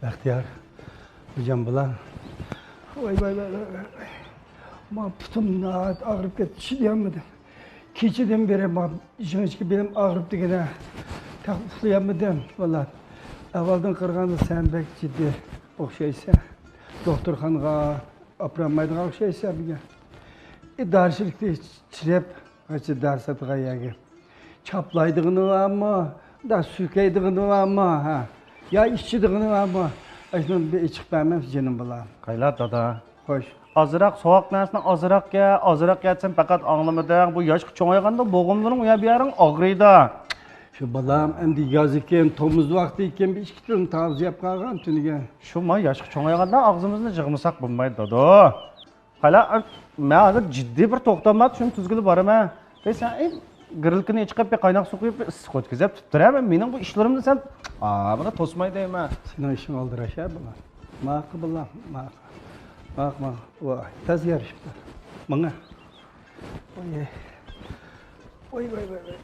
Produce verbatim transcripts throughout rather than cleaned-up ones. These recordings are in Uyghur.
بەختىيار، خوجام بۇلار. ۋاي، ۋاي، ۋاي، ۋاي، ۋاي. ما پۇتۇم ناھايىتى ئاغرىپ كەتتى، چىدىيالمىدىم. كېچىدىن بېرى ما جىڭىچكا بېلىم ئاغرىپ دېگىنە. تېخى ئۇخلىيالمىدىم، ۋاللا. ئەھۋالدىن قارىغاندا سەن بەك جىددىي ئوخشايسەن. دوختۇرخانىغا ئاپىرالمايدىغان ئوخشايسەن بۈگۈن. ئىدارىچىلىكتە چىرىپ، قايسى دەرس ئاتىغان يەرگە. چاپلايدىغىنى بارمۇ؟ دا سۈركەيدىغىنى بارمۇ؟ ھە. يا ئىچىدىغىنى بارمۇ؟ ئاشۇنى بىر ئېچىق بەرمەمسىز، جېنىم بالام؟ قايلا، دادا. خوش. ئازراق سوغۇق نەرسىنى ئازراق يە، ئازراق يە دېسەم پەقەت ئاڭلىمىدىڭ. بۇ ياشقا چوڭايغاندا بوغۇملىرىڭ ئۇ يەر بۇ يەرىڭ ئاغرىيدۇ. شۇ بالام، ئەمدى ياز ئىكەن، تومۇز ۋاقتى ئىكەن، بىر ئىككى تۈرنى تازا يەپ قالغان تۈنۈگۈن. شۇ ما ياشقا چوڭايغاندا ئاغزىمىزنى يىغمىساق بولمايدۇ، دادا. قالا، مەن ھازىر جىددىي بىر توختام بار، شۇنى تۈزگىلى بارىمەن. دەي سەن، ئەي، گىرىلكىنى چىقىپ، بىر قايناق سۇ قۇيۇپ، بىر ئىسسىق ئۆتكۈزۈپ تۇرۇپ تۇرىمەن. مېنىڭ بۇ ئىشلىرىمنى سەن، ئا، مانا توسماي دەيمەن. سېنىڭ ئىشىڭ ئالدىراش ھە، بالام. ماقۇل، بالام، ماقۇل. ماقۇل، ماقۇل. ۋاي، تازا يارىشىپتۇ. ماڭا. ۋاي، ۋاي، ۋاي، ۋاي.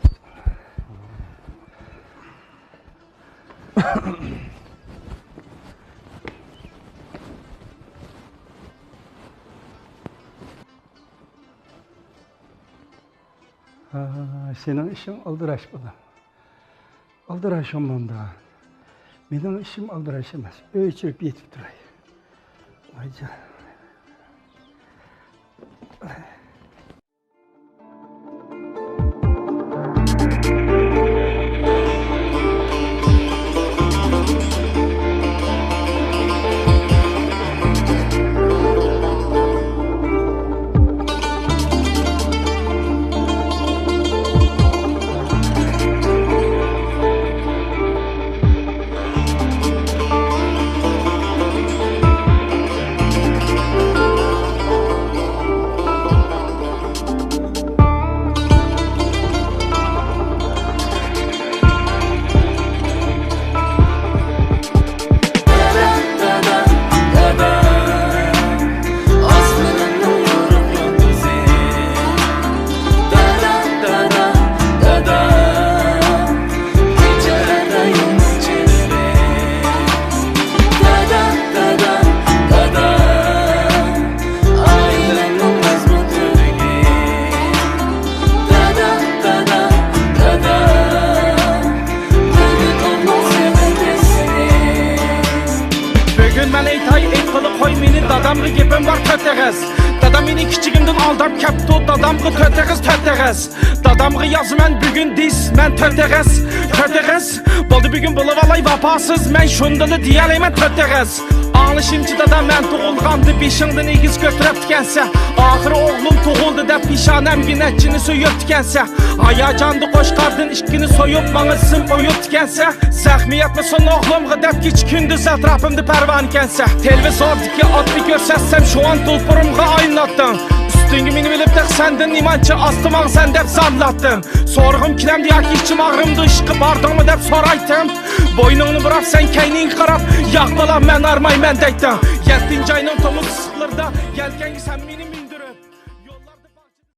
ھا، سېنىڭ ئىشىڭ ئالدىراش، بالام. ئالدىراش ئومۇمدا. مېنىڭ ئىشىم ئالدىراش ئەمەس. ئۆي ئىچىدە يېتىپ تۇراي. ۋايجان. بۈگۈن مەن ئېيتاي، ئېيتقىلى قوي مېنى، دادامغا گېپىم بار تۆت ئېغىز. دادام مېنى كىچىكىمدىن ئالداپ كەپتۇ، دادامغا تۆت ئېغىز، تۆت ئېغىز. دادامغا يازىمەن بۈگۈن دىس، مەن تۆت ئېغىز، تۆت ئېغىز. بولدى بۈگۈن بولۇۋالاي ۋاپاسىز، مەن شۇندىلا دېيەلەيمەن تۆت ئېغىز. ئاڭلىشىمچە دادا، مەن تۇغۇلغاندا بېشىڭدىن ئېگىز كۆتۈرۈپتىكەنسەن. ئاخىرى ئوغلۇم تۇغۇلدى دەپ پېشانەمگە نەچچىنى سۆيۈپتىكەنسەن. ھاياجاندا قوشقاردىن ئىككىنى سويۇپ، ماڭا ئىسىم قويۇپتىكەنسەن. زەخمى يەتمىسۇن ئوغلۇمغا دەپ كېچە كۈندۈز ئەتراپىمدا پەرۋانىكەنسەن. تېلېۋىزوردىكى ئاتنى كۆرسەتسەم شۇ ئان تۇلپۇرۇمغا ئايلىناتتىڭ. ئۈستۈڭگە مىنىۋېلىپ تېخى سەندىن نېمانچە ئاستا ماڭىسەن دەپ زارلاتتىڭ. سورىغۇم كېلەمدۇ ياكى ئىچىم ئاغرىمدۇ، ئىشقا باردىڭمۇ دەپ سورايتتىم. بوينۇڭنى بۇراپ سەن كەينىڭگە قاراپ، ياق بالام مەن ھارمايمەن دەيتتىڭ. يەتتىنچى ئاينىڭ تومۇز ئىسسىقلىرىدا يەلكەڭگە سەن مېنى